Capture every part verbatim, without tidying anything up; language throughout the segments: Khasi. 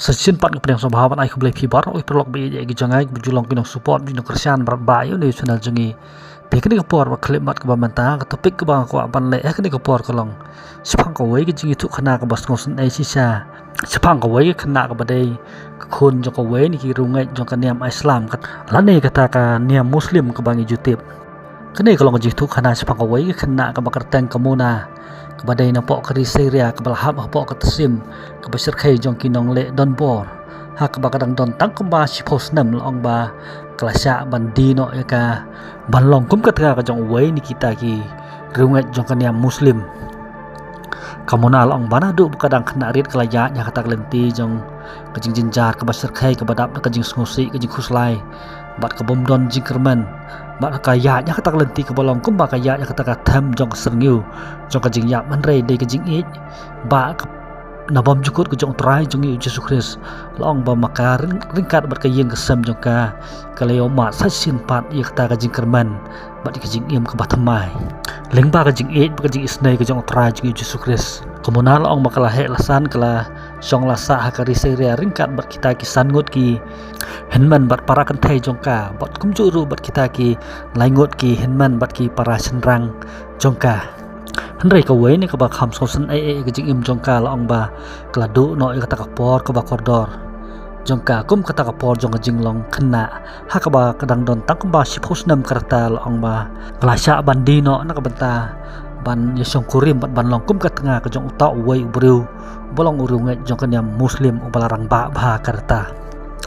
Sa shisien pat nga pdiang sngewbha ban ai khublei phi baroh ki paralok ba ïeit ki jong nga, ba ju long ki nong support, ba ju nong kyrshan bad ba ïa une u channel jong ngi. Te kane ka por ba khyllipmat kaba mynta, ka topic kaba nga kwah ban leh ha kane ka por ka long shaphang kawei ka jingïathuhkhana kaba sngewsynei shisha shaphang kawei ka khynnah kaba dei ka khun jong kawei na ki riewngeit jong ka niam Islam, lane kata ka niam Muslim kaba ngi ju tip. Kane ka long ka jingïathuhkhana shaphang kawei ka khynnah kaba kyrteng ka Mona, kaba dei napoh ka ri Syria, kaba la hap hapoh ka tsim kaba shyrkhei jong ki nongleh donbor, ha kaba ka dang don tang kumba shiphew snem, la ong ba ka la shah ban die noh ïa ka ban long kum ka tnga ka jong uwei na kita ki riewngeit jong ka niam Muslim. Ka Mona, la ong ba naduh ba ka dang khynnah rit ka la ïaid ha kata ka lynti jong ka jingjynjar kaba shyrkhei kaba dap da ka jingsngewsih, ka jingkhuslai bad ka bym don jingkyrmen. Bad ka ïaid ha kata ka lynti kaba long kumba ka ïaid ha kata ka them jong ka syrngiew jong ka jingïap, hynrei dei ka jingïeit ba ka, na bymjukut ka jong u Trai jong ngi u Jisu Khrist. La ong ba ma ka ryng-, ryngkat bad ka ïing ka sem jong ka, ka la ïohmad sa shisien pat ïa kata ka jingkyrmen bad ïa ka jingim kaba thymmai lyngba ka jingïeit bad ka jingisynei ka jong u Trai jong ngi u Jisu Khrist. Ka Mona, la ong ba ka la heh la san, ka la shong la sah ha ka ri Syria ryngkat bad kita ki san ngut ki hynmen bad para kynthei jong ka, bad kumjuh ruh bad kita ki lai ngut ki hynmen bad ki para shynrang jong ka. Hynrei kawei na kaba kham sngewsynei ïa ka jingim jong ka, la ong ba ka la duh noh ïa kata ka por kaba kordor jong ka kum kata ka por jong ka jinglong khynnah, ha kaba ka dang don tang kumba shiphew snem ka rta, la ong ba ka la shah ban die noh na ka bynta ban ïashongkurim bad ban long kum ka tnga ka jong uta uwei u briew uba long u riewngeit jong ka niam Muslim uba la rangbah bha ka rta.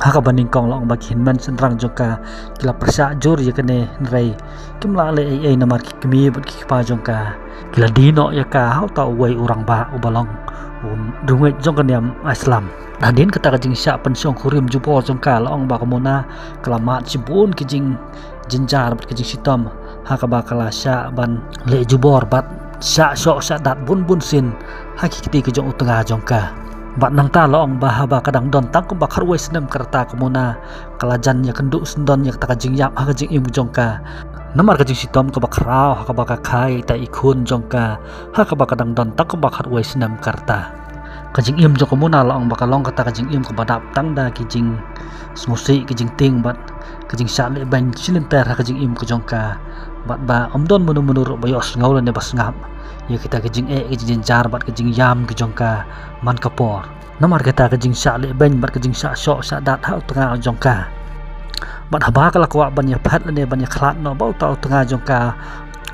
Ha kaba nyngkong, la ong ba ki hynmen shynrang jong ka ki la pyrshah jur ïa kane, hynrei kim lah leh ei ei namar ki kmie bad ki kpa jong ka ki la die noh ïa ka ha uta uwei u rangbah uba long u riewngeit jong ka niam Islam. Hadien kata ka jingshah pynshongkurim jubor jong ka, la ong ba ka Mona ka la mad shibun ki jing jynjar bad ka jingshitom, ha kaba ka la shah ban leh jubor bad shah shoh shah dat bun bun sien ha ki kti ka jong u tnga jong ka. Bad nangta, la ong ba haba ka dang don tang kumba khatwei snem ka rta, ka Mona ka la jan ïakynduh syndon ïa kata ka jingïap ha ka jingim jong ka namar ka jingshitom kaba khraw ha kaba ka kha ïa ita i khun jong ka ha kaba ka dang don tang kumba khatwei snem ka rta. Ka jingim jong ka Mona, la ong ba ka long kata ka jingim kaba dap tang da ki jingsngewsih, ki jingtieng bad ka jingshah lehbeiñ shilynter ha ka jingim ka jong ka, bad ba ym don mano mano ruh ba ïohsngew lane ba sngap ïa kita ki jingeh, ki jingjynjar bad ka jingïam ka jong ka man ka por namar kata ka jingshah lehbeiñ bad ka jingshah shoh shah dat ha u tnga jong ka. Bad haba ka la kwah ban ïaphet lane ban ïakhlad noh bad uta u tnga jong ka,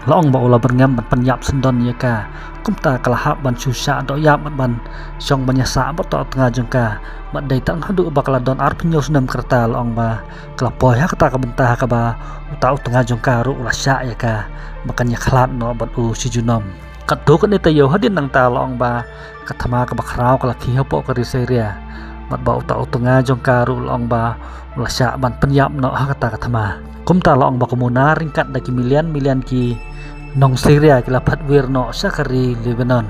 la ong ba u la byrngem ban pynïap syndon ïa ka. Kumta ka la hap ban shu shah dohïap bad ban shong ban ïasah bad uta u tnga jong ka. Bad dei tang haduh ba ka la don arphew hynñiew snem ka rta, la ong ba ka la poi ha kata ka bynta ha kaba uta u tnga jong ka ruh u la shah ïa ka ba kan ïakhlad noh bad u shi junom. Katto katne taïew hadien nangta, la ong ba ka thma kaba khraw ka la khie hapoh ka ri Syria, bad ba uta u tnga jong ka ruh, la ong ba u la shah ban pynïap noh ha kata ka thma. Kumta, la ong ba ka Mona ryngkat da ki million million ki nong Syria ki la phet wir noh sha ka ri Lebanon.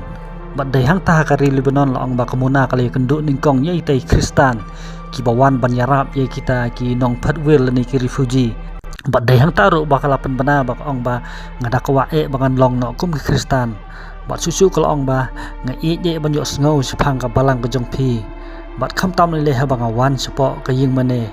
Bad dei hangta ha ka ri Lebanon, la ong ba ka Mona ka la ïakynduh nyngkong ïa ita i Khristan kiba wan ban ïarap ïa kita ki nongphet wir lane ki refugee. Bad dei hangta ruh ba ka la pynbna ba ka ong ba nga da kwah eh ba ngan long noh kum ki Khristan. Bad shuh shuh ka la ong ba nga ïeit eh ban ïohsngew shaphang ka balang ka jong phi. Bad khamtam lei lei haba nga wan shapoh ka ïing mane,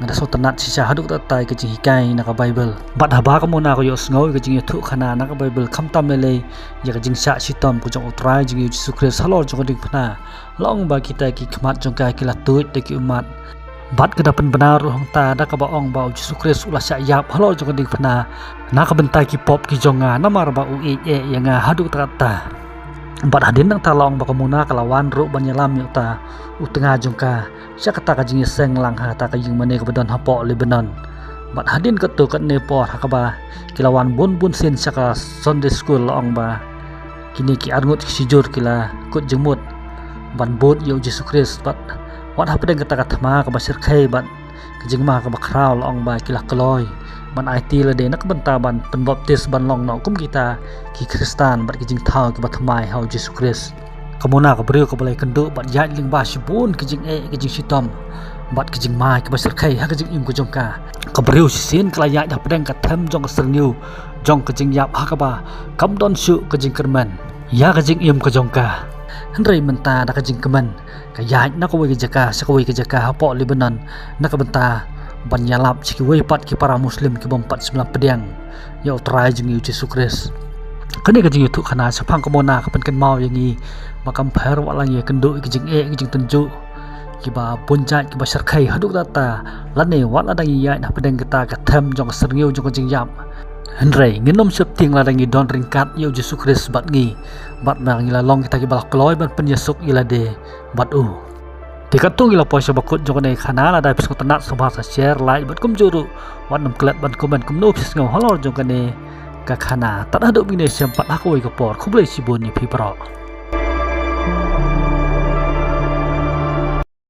nga da sngewtynnat shisha haduh katta ïa ka jinghikai na ka Baibl. Bad haba ka Mona ka ïohsngew ïa ka jingïathuhkhana na ka Baibl khamtam lei lei ïa ka jingshah shitom ka jong u Trai jong ngi u Jisu Khrist halor jong ka diengphna, la ong ba kita ki khmat jong ka ki la tuid da ki ummat. Bad ka da pynbna ruh hangta da kaba ong ba u Jisu Khrist u la shah ïap halor jong ka diengphna na ka bynta ki pop ki jong nga, namar ba u ïeit eh ïa nga haduh katta. Bad hadien nangta, la ong ba ka Mona ka la wan ruh ban ïalam ïa uta u tnga jong ka sha kata ka jingïaseng lang ha kata ka ïing mane kaba don hapoh Lebanon. Bad hadien katto katne por ha kaba ki la wan bun bun sien sha ka Sunday school, la ong ba kine ki arngut ki shijur ki la kut jingmut ban bud ïa u Jisu Khrist. Bad wat hapdeng kata ka thma kaba shyrkhei bad ka jingma kaba khraw, la ong ba ki la kloi ban aiti lade na ka bynta ban pynbaptis ban long noh kum kita ki Khristan bad ki jingthaw kiba thymmai ha u Jisu Khrist. Ka Mona, ka briew kaba la ïakynduh bad ïaid lyngba shibun ki jingeh, ki jingshitom bad ki jingma kiba shyrkhei ha ka jingim ka jong ka. Ka briew shisien ka la ïaid hapdeng ka them jong ka syrngiew jong ka jingïap ha kaba kam don shuh ka jingkyrmen ïa ka jingim ka jong ka. Hynrei mynta da ka jingkmen ka ïaid na kawei ka jaka sha kawei ka jaka hapoh Lebanon na ka bynta ban ïalap sha kiwei pat ki para Muslim ki bym pat shym la pdiang ïa U Trai jong ngi U Jisu Khrist. Kane ka jingïathuhkhana shaphang ka Mona ka pynkynmaw ïa ngi ba kam pher wat la ngi ïakynduh ïa ki jingeh ki jingtynjuh kiba bun jait kiba shyrkhei haduh katta lane wat la dang ïaid hapdeng kata ka them jong ka syrngiew jong ka jingïap. Hynrei ngin ym sheptieng lada ngi don ryngkat ïa U Jisu Khrist bad ngi bad ma ngi la long kita kiba la kloi ban pynïasuk ïa lade bad U. Te katto ngi la poi sha bakut jong kane ka khana, lada phi sngewtynnat sngewbha sa share, like bad kumjuh ruh wat nym klet ban comment kumno phi sngew halor jong kane ka khana. Tad haduh mynne shem pat ha kawei ka por, khublei shibun ïa phi baroh.